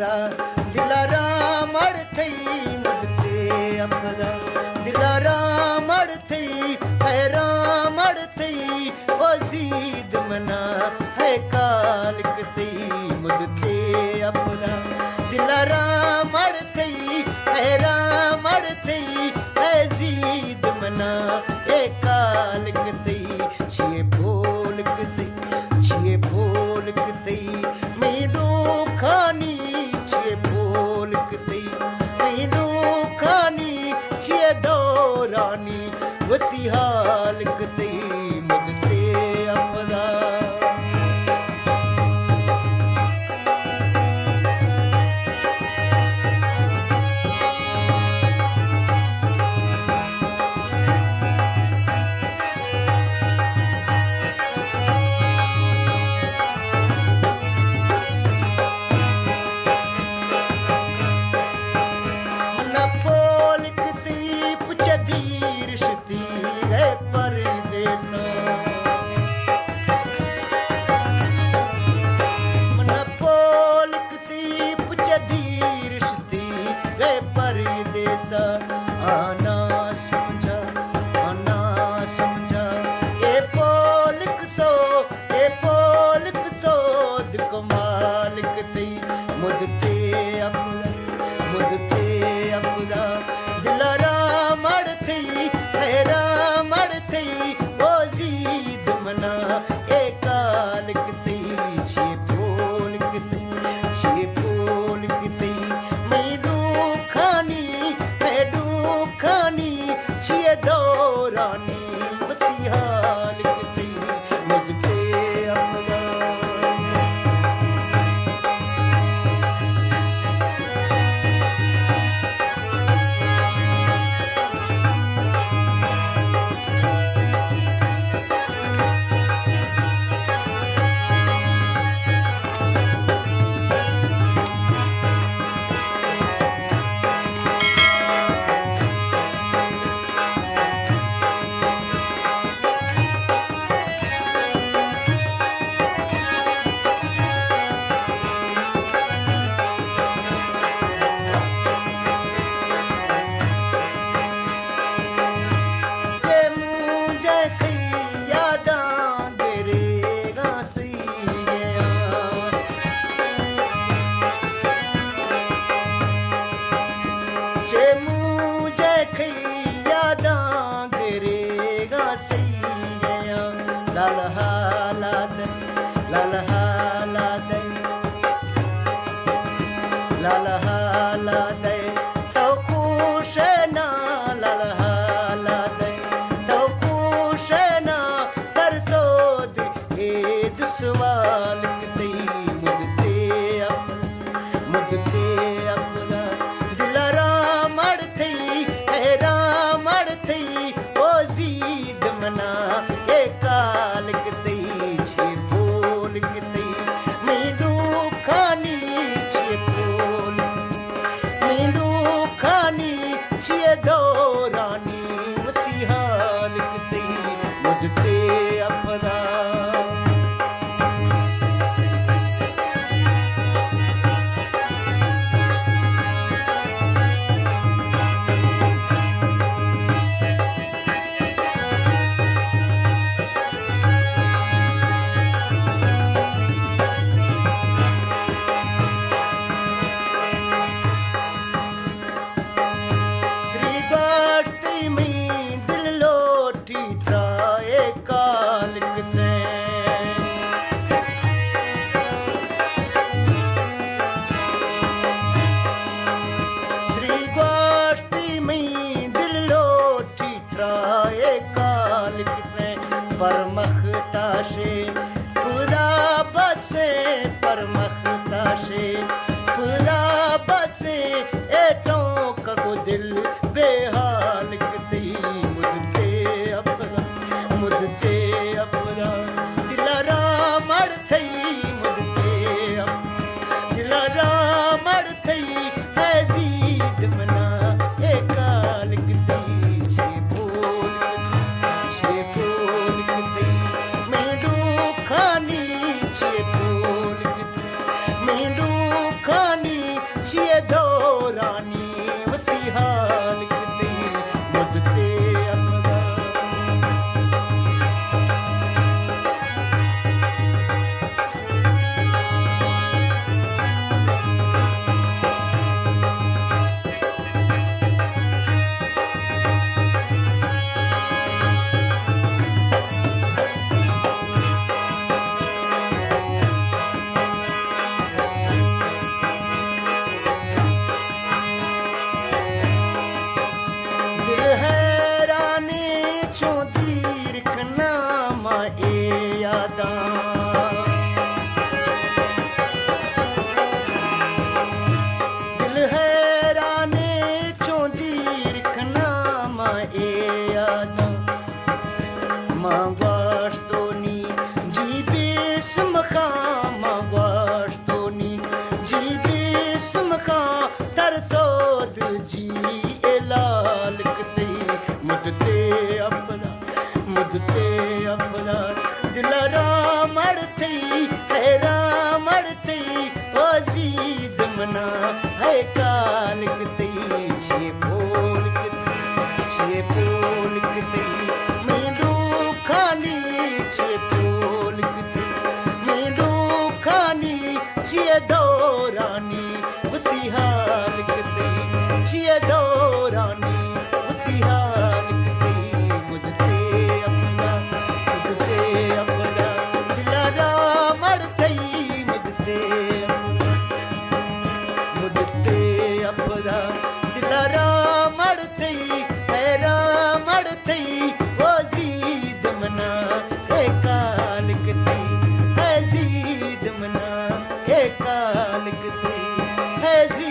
دلارام اڑ تئی مدتے اپدا، دلارام اڑ تئی، حیرام اڑ تئی، او زید منا، ہے کالک تئی مدتے اپدا، دلارام اڑ تئی، حیرام اڑ تئی، ہے زید منا، ہے کالک تئی، چیے پولک تئی، چیے پولک تئی، مئی ڈوکانی چیے پولک تئی، مئی ڈوکانی چیے دورانی، وتی حالک تئی مدتے اپدا۔ منا پولک تئی پچ دیر شتی گئے پردیسا۔ منا پولک تئی پچ دیر شتی گئے پردیسا۔ آنا سمجھا، آنا سمجھا، اے پولک تو، اے پولک تو، دکمالک تئی مدتے اپدا، مدتے اپدا، دلارام اڑ تئی، حیرام اڑ تئی، او زید منا، اے کالک تئی، چیے پولک تئی، چیے پولک تئی، مئی ڈوکانی، ہے ڈوکانی، چیے دورانی، وتی حالک تئی مدتے اپدا۔ گواشتونی جی بیسم خان، ما گواشتونی جی بیسم خان، تر تو دجی الال کتی، مدتے اپدا، مدتے اپدا، دلارا مڑتی، پیرا مڑتی، وزید منا ہے کالک تئی، چے پولک تئی، چے پولک تئی، مینڈو کھانی، چے پولک تئی، مینڈو کھانی، چے دورانی، وتی حالک تئی، چے دورانی، وتی حالک تئی، مدتے اپدا، مدتے اپدا، دلارا مڑ تئی، مدتے، مدتے اپدا، دلارا مڑ تئی، پیرا مڑ تئی، وزید منا ہے کالک تئی، ہے زید منا ہے کالک تئی، ہے زید